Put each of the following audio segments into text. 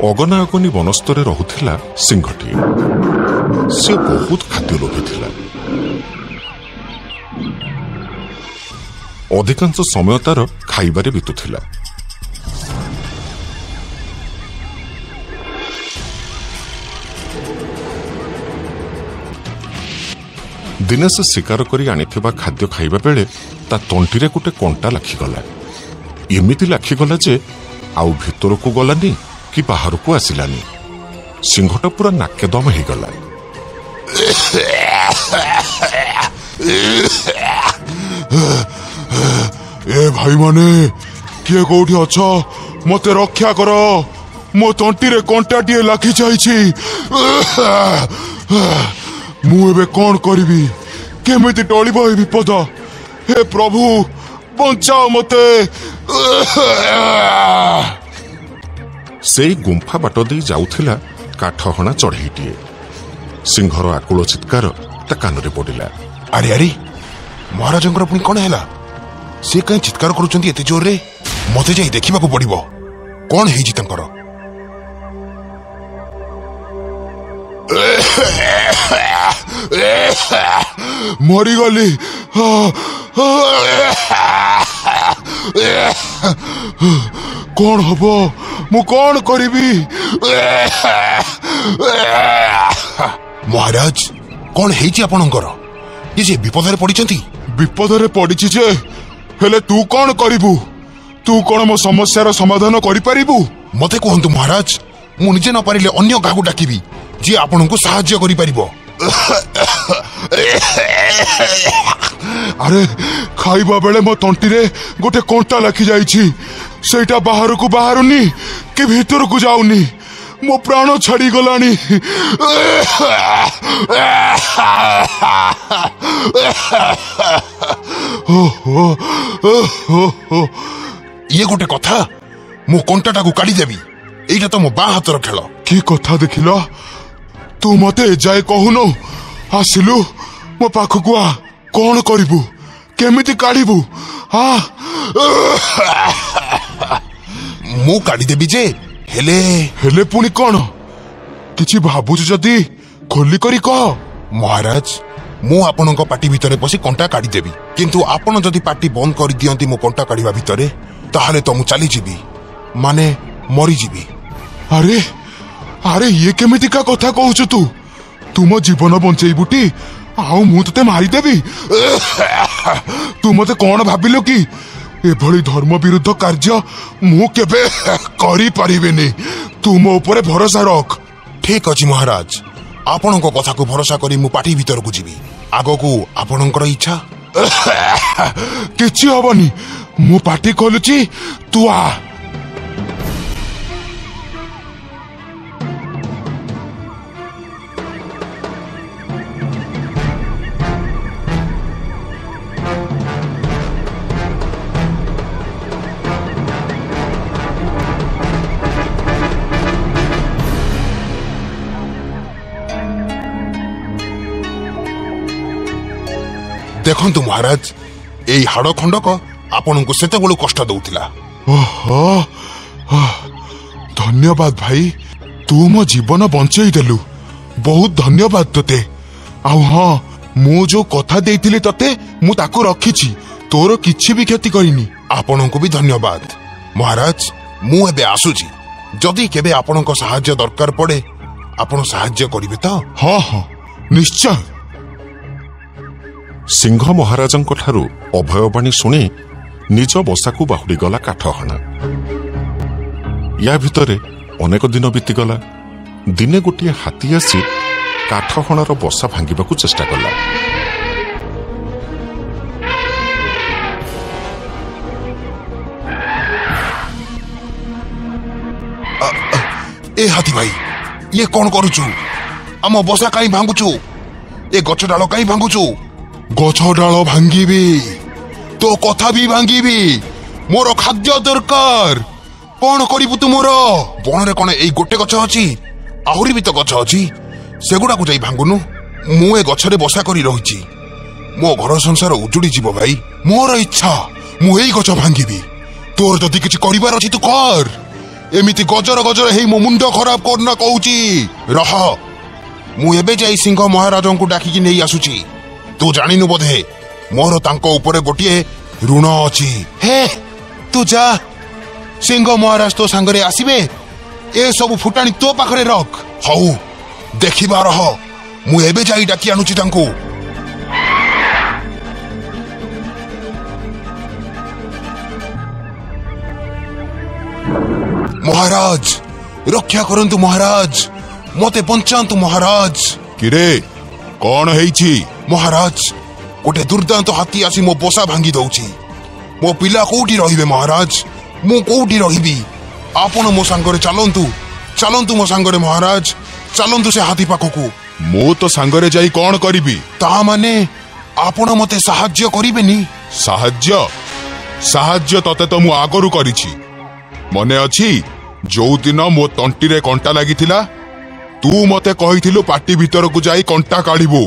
ଅଗନାଅଗନି ବନସ୍ତରେ ରହୁଥିଲା ସିଂହଟିଏ। ସେ ବହୁତ ଖାଦ୍ୟ ଲୋଭୀ ଥିଲା। ଅଧିକାଂଶ ସମୟ ତାର ଖାଇବାରେ ବିତୁଥିଲା। ଦିନେ ସେ ଶିକାର କରି ଆଣିଥିବା ଖାଦ୍ୟ ଖାଇବା ବେଳେ ତା ତଣ୍ଟିରେ ଗୋଟେ କଣ୍ଟା ଲାଖିଗଲା। ଏମିତି ଲାଖିଗଲା ଯେ ଆଉ ଭିତରକୁ ଗଲାନି କି ବାହାରକୁ ଆସିଲାନି। ସିଂହଟା ପୁରା ନାକେଦମ ହେଇଗଲା। ଏ ଭାଇମାନେ, କିଏ କୋଉଠି ଅଛ? ମତେ ରକ୍ଷା କର, ମୋ ତଣ୍ଟିରେ କଣ୍ଟାଟିଏ ଲାଖି ଯାଇଛି। ମୁଁ ଏବେ କଣ କରିବି? କେମିତି ଟଳିବ ଏ ବିପଦ? ହେ ପ୍ରଭୁ, ବଞ୍ଚାଅ ମତେ। ସେଇ ଗୁମ୍ଫା ବାଟ ଦେଇ ଯାଉଥିଲା କାଠହଣା ଚଢ଼େଇଟିଏ। ସିଂହର ଆକୁଳ ଚିତ୍କାର ତା କାନରେ ପଡ଼ିଲା। ଆରେ ଆରେ, ମହାରାଜଙ୍କର ପୁଣି କଣ ହେଲା? ସେ କାହିଁ ଚିତ୍କାର କରୁଛନ୍ତି ଏତେ ଜୋରରେ? ମତେ ଯାଇ ଦେଖିବାକୁ ପଡିବ କଣ ହେଇଛି ତାଙ୍କର। ମରିଗଲି, କଣ ହବ? ମୁଁ କଣ କରିବି? ମହାରାଜ, କଣ ହେଇଛି ଆପଣଙ୍କର? ଇଏ ଯେ ବିପଦରେ ପଡିଛନ୍ତି। ବିପଦରେ ପଡିଛି ଯେ, ହେଲେ ତୁ କଣ କରିବୁ? ତୁ କଣ ମୋ ସମସ୍ୟାର ସମାଧାନ କରିପାରିବୁ? ମତେ କୁହନ୍ତୁ ମହାରାଜ, ମୁଁ ନିଜେ ନ ପାରିଲେ ଅନ୍ୟ କାହାକୁ ଡାକିବି ଯିଏ ଆପଣଙ୍କୁ ସାହାଯ୍ୟ କରିପାରିବ। ଆରେ, ଖାଇବା ବେଳେ ମୋ ତଣ୍ଟିରେ ଗୋଟେ କଣ୍ଟା ଲାଖି ଯାଇଛି। ସେଇଟା ବାହାରକୁ ବାହାରୁନି କି ଭିତରକୁ ଯାଉନି। ମୋ ପ୍ରାଣ ଛାଡିଗଲାଣି। ଇଏ ଗୋଟେ କଥା, ମୁଁ କଣ୍ଟାଟାକୁ କାଢିଦେବି। ଏଇଟା ତ ମୋ ବାଁ ହାତର ଖେଳ। କି କଥା ଦେଖିଲ, ତୁ ମତେ ଏଯାଏ କହୁନୁ। ଆସିଲୁ ମୋ ପାଖକୁ ଆ। କଣ କରିବୁ? କେମିତି କାଢିବୁ? ମୁଁ କାଢିଦେବି ଯେ, ହେଲେ। ହେଲେ ପୁଣି କଣ? କିଛି ଭାବୁଛୁ ଯଦି ଖୋଲି କରି କହ। ମହାରାଜ, ମୁଁ ଆପଣଙ୍କ ପାଟି ଭିତରେ ପଶି କଣ୍ଟା କାଢିଦେବି, କିନ୍ତୁ ଆପଣ ଯଦି ପାଟି ବନ୍ଦ କରିଦିଅନ୍ତି ମୋ କଣ୍ଟା କାଢିବା ଭିତରେ, ତାହେଲେ ତ ମୁଁ ଚାଲିଯିବି, ମାନେ ମରିଯିବି। ଆରେ ଆରେ, ଇଏ କେମିତିକା କଥା କହୁଛୁ ତୁ? ତୁ ମୋ ଜୀବନ ବଞ୍ଚେଇବୁଟି, ଆଉ ମୁଁ ତତେ ମାରିଦେବି? ତୁ ମତେ କଣ ଭାବିଲୁ କି? ଏଭଳି ଧର୍ମ ବିରୁଦ୍ଧ କାର୍ଯ୍ୟ ମୁଁ କେବେ କରିପାରିବିନି। ତୁ ମୋ ଉପରେ ଭରସା ରଖ। ଠିକ ଅଛି ମହାରାଜ, ଆପଣଙ୍କ କଥାକୁ ଭରସା କରି ମୁଁ ପାଟି ଭିତରକୁ ଯିବି। ଆଗକୁ ଆପଣଙ୍କର ଇଚ୍ଛା। କିଛି ହବନି, ମୁଁ ପାଟି ଖୋଲୁଛି, ତୁ ଆ। ଦେଖନ୍ତୁ ମହାରାଜ, ଏଇ ହାଡ଼ ଖଣ୍ଡକ ଆପଣଙ୍କୁ ସେତେବେଳୁ କଷ୍ଟ ଦଉଥିଲା। ଓହୋ, ଧନ୍ୟବାଦ ଭାଇ, ତୁ ମୋ ଜୀବନ ବଞ୍ଚେଇ ଦେଲୁ। ବହୁତ ଧନ୍ୟବାଦ ତୋତେ। ଆଉ ହଁ, ମୁଁ ଯୋଉ କଥା ଦେଇଥିଲି ତତେ, ମୁଁ ତାକୁ ରଖିଛି। ତୋର କିଛି ବି କ୍ଷତି କରିନି। ଆପଣଙ୍କୁ ବି ଧନ୍ୟବାଦ ମହାରାଜ। ମୁଁ ଏବେ ଆସୁଛି। ଯଦି କେବେ ଆପଣଙ୍କ ସାହାଯ୍ୟ ଦରକାର ପଡେ, ଆପଣ ସାହାଯ୍ୟ କରିବେ ତ? ହଁ ହଁ, ନିଶ୍ଚୟ। ସିଂହ ମହାରାଜଙ୍କ ଠାରୁ ଅଭୟବାଣୀ ଶୁଣି ନିଜ ବସାକୁ ବାହୁଡ଼ିଗଲା କାଠହଣା। ୟା ଭିତରେ ଅନେକ ଦିନ ବିତିଗଲା। ଦିନେ ଗୋଟିଏ ହାତୀ ଆସି କାଠହଣାର ବସା ଭାଙ୍ଗିବାକୁ ଚେଷ୍ଟା କଲା। ଏ ହାତୀ ଭାଇ, ଇଏ କଣ କରୁଛୁ? ଆମ ବସା କାହିଁ ଭାଙ୍ଗୁଛୁ? ଏ ଗଛ ଡାଳ କାହିଁ ଭାଙ୍ଗୁଛୁ? ଗଛ ଡାଳ ଭାଙ୍ଗିବି, ତୋ କଥା ବି ଭାଙ୍ଗିବି। ମୋର ଖାଦ୍ୟ ଦରକାର। କଣ କରିବୁ ତୁ ମୋର? ବଣରେ କଣ ଏଇ ଗୋଟେ ଗଛ ଅଛି? ଆହୁରି ବି ତ ଗଛ ଅଛି, ସେଗୁଡାକୁ ଯାଇ ଭାଙ୍ଗୁନୁ। ମୁଁ ଏ ଗଛରେ ବସା କରି ରହିଛି, ମୋ ଘର ସଂସାର ଉଜୁଡ଼ି ଯିବ ଭାଇ। ମୋର ଇଚ୍ଛା, ମୁଁ ଏଇ ଗଛ ଭାଙ୍ଗିବି। ତୋର ଯଦି କିଛି କରିବାର ଅଛି ତୁ କର, ଏମିତି ଗଜର ଗଜର ହେଇ ମୋ ମୁଣ୍ଡ ଖରାପ କରନା କହୁଛି। ରହ, ମୁଁ ଏବେ ଯାଇ ସିଂହ ମହାରାଜଙ୍କୁ ଡାକିକି ନେଇ ଆସୁଛି। ତୁ ଜାଣିନୁ ବୋଧେ, ମୋର ତାଙ୍କ ଉପରେ ଗୋଟିଏ ଋଣ ଅଛି। ହେ, ତୁ ଯା, ସିଂହ ମହାରାଜ ତୋ ସାଙ୍ଗରେ ଆସିବେ। ଏସବୁ ଫୁଟାଣି ତୋ ପାଖରେ ରଖ। ହଉ ଦେଖିବା, ରହ, ମୁଁ ଏବେ ଯାଇ ଡାକି ଆଣୁଛି ତାଙ୍କୁ। ମହାରାଜ, ରକ୍ଷା କରନ୍ତୁ ମହାରାଜ, ମତେ ବଞ୍ଚାନ୍ତୁ ମହାରାଜ। କିରେ, କଣ ହେଇଛି? ମହାରାଜ, ଗୋଟେ ଦୁର୍ଦ୍ଦାନ୍ତ ହାତୀ ଆସି ମୋ ବସା ଭାଙ୍ଗି ଦଉଛି। ମୋ ପିଲା କୋଉଠି ରହିବେ ମହାରାଜ? ମୁଁ କୋଉଠି ରହିବି? ଆପଣ ମୋ ସାଙ୍ଗରେ ଚାଲନ୍ତୁ, ଚାଲନ୍ତୁ ମୋ ସାଙ୍ଗରେ ମହାରାଜ, ଚାଲନ୍ତୁ ସେ ହାତୀ ପାଖକୁ। ମୁଁ ତ ସାଙ୍ଗରେ ଯାଇ କଣ କରିବି? ତା ମାନେ ଆପଣ ମତେ ସାହାଯ୍ୟ କରିବେନି? ସାହାଯ୍ୟ? ସାହାଯ୍ୟ ତତେ ତ ମୁଁ ଆଗରୁ କରିଛି। ମନେ ଅଛି, ଯୋଉଦିନ ମୋ ତଣ୍ଟିରେ କଣ୍ଟା ଲାଗିଥିଲା, ତୁ ମତେ କହିଥିଲୁ ପାଟି ଭିତରକୁ ଯାଇ କଣ୍ଟା କାଢିବୁ।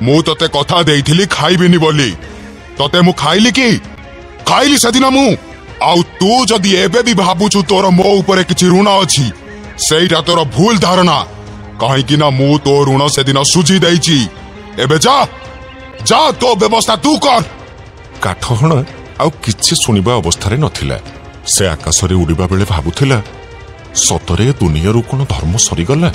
ମୁଁ ତତେ କଥା ଦେଇଥିଲି ଖାଇବିନି ବୋଲି। ତତେ ମୁଁ ଖାଇଲି କି? ଖାଇଲି ସେଦିନ ମୁଁ। ଆଉ ତୁ ଯଦି ଏବେ ବି ଭାବୁଛୁ ତୋର ମୋ ଉପରେ କିଛି ଋଣ ଅଛି, ସେଇଟା ତୋର ଭୁଲ ଧାରଣା। କାହିଁକି ନା ମୁଁ ତୋ ଋଣ ସେଦିନ ସୁଝି ଦେଇଛି। ଏବେ ଯା, ଯା, ତୋ ବ୍ୟବସ୍ଥା ତୁ କର। କାଠହଣା ଆଉ କିଛି ଶୁଣିବା ଅବସ୍ଥାରେ ନଥିଲା। ସେ ଆକାଶରେ ଉଡ଼ିବା ବେଳେ ଭାବୁଥିଲା, ସତରେ ଦୁନିଆରୁ କଣ ଧର୍ମ ସରିଗଲା?